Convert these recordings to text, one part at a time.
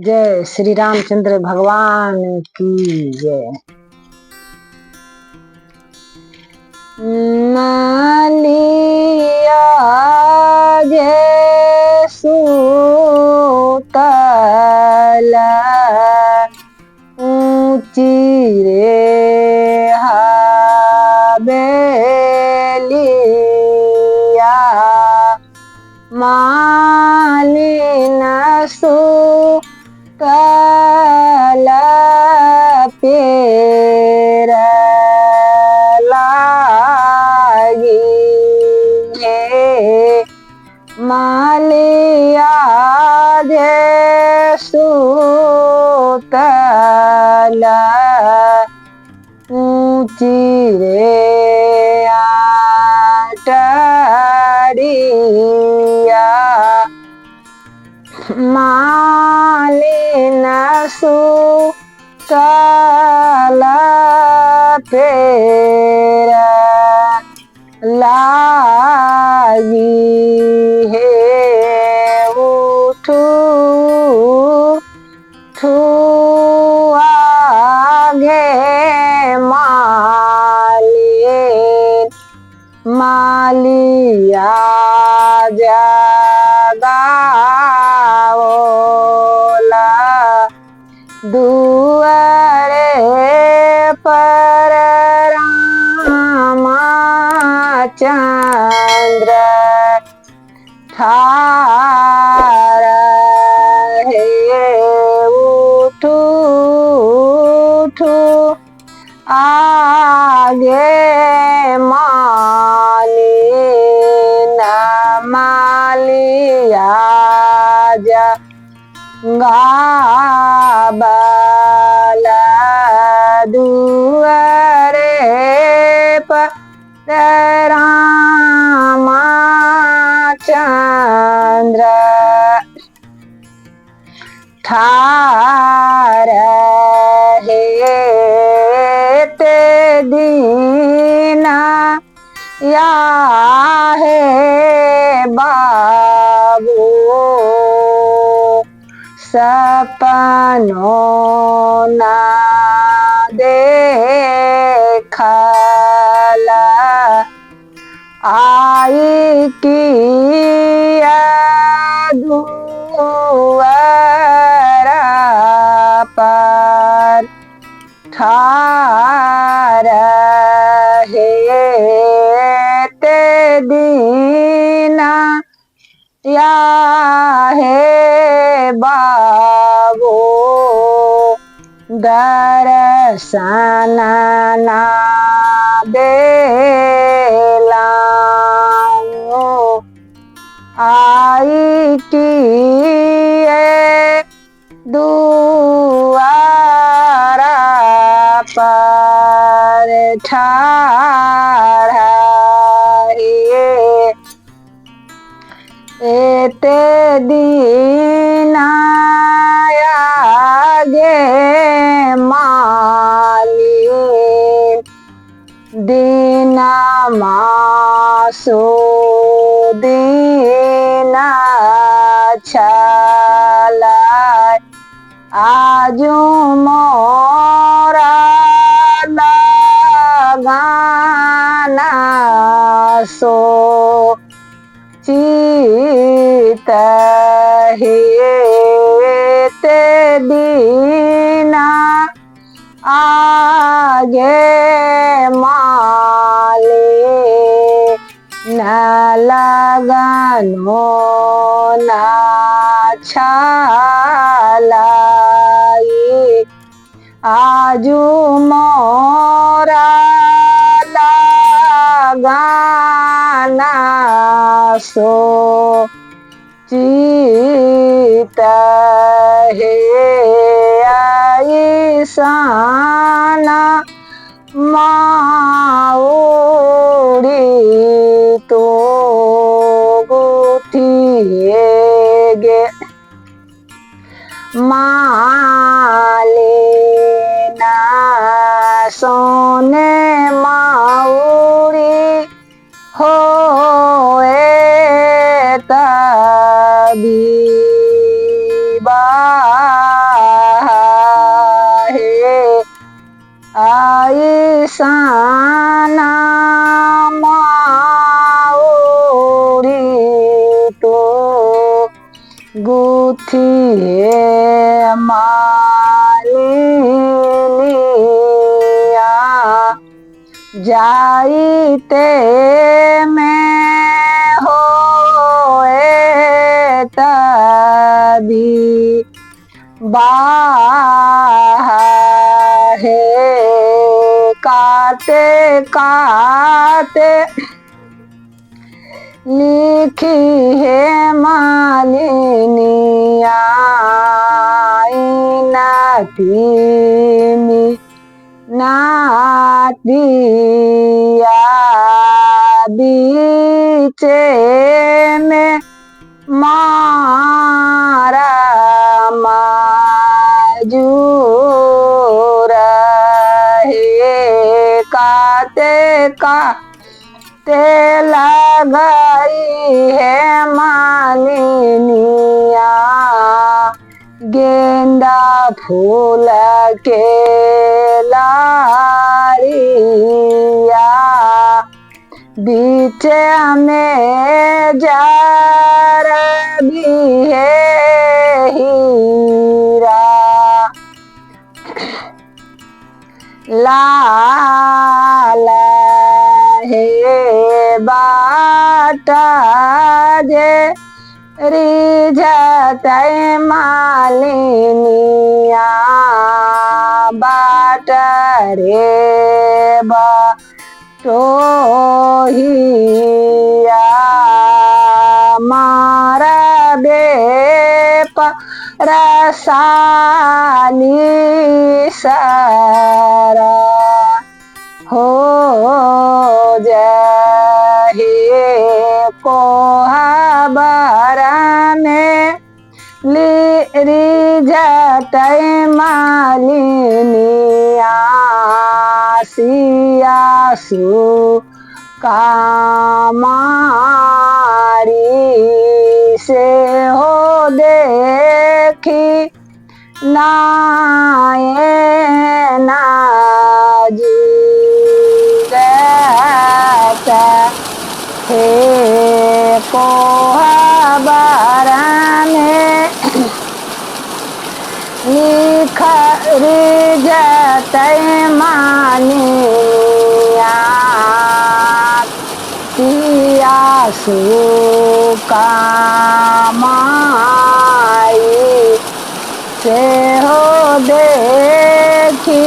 जय श्री रामचंद्र भगवान की जय। मालिया जे सुतल ऊँची रे हवेलिया, मालिन सुतल पेर लागी हे, मालिया जे सुतल ऊँची रे आटरिया, मालिन सुतल पेर लागी हे, उठू ठू आगे मालिन, मालिया जगाओला दुआरे पर रामचंद्र ठार हे, उठू उठू आगे मालिन, मालिया जगाबला दुआरे पर रामचंद्र ठार हे, ते दीना या हे बाबू सपनो ना देखला, आई किया दुआरा पर ठार हे, ते दीना या हे बाबू दर्शन ना देला, आई किए दुआरा पर ठार हे, एते दीना आगे मालिन, दीना मासो दीना छलाय, आजू मोरा लगाना सो चित हे, ते दीना आगे माले न लगनो ना छालाई, आजू मोरा लगाना सो चित हे, ऐसाना माउड़ी तो गुथिए गे मालिना, सोने माउड़ी होए तबी बाबू। माउरी तो गुथी हे मालिनिया जाइते में होए तभी बाह हे काते काते लिखी हे मालिनिया नाती नातिया बीचे में मारा माजूर हे काते काते लगाई है मालिनिया गेंदा फूल के लारिया बीच में जर भी है हीरा लाल हे बाटा जे रिझतै मालिनिया बाट रे बटोहिया मारबे परसाली सरा हो जहे कोहबर में रिझतै मालिनिया सियासु कामारी से हो देखी नाये नाजी हे कोहबर में लिख रिजतै मानिया पियासु कामाई से हो देखी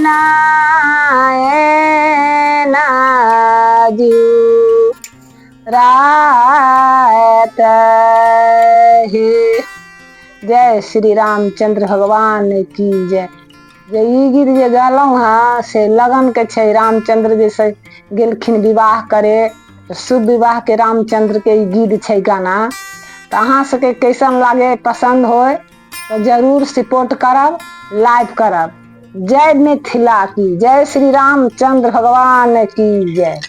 नायना जी रात हे। जय श्री रामचंद्र भगवान की जय। जे ई गीत जे गलहुँ हँ से लगनके छै। रामचंद्र जे से गेलखिन विवाह करे, शुभ विवाहके रामचंद्रके ई गीत छै गाना। तऽ अहाँ सबके कैसन लागे, पसन्द होय तऽ जरूर सपोर्ट करब, लाइक करब। जय मिथिला की जय, श्री रामचंद्र भगवान की जय।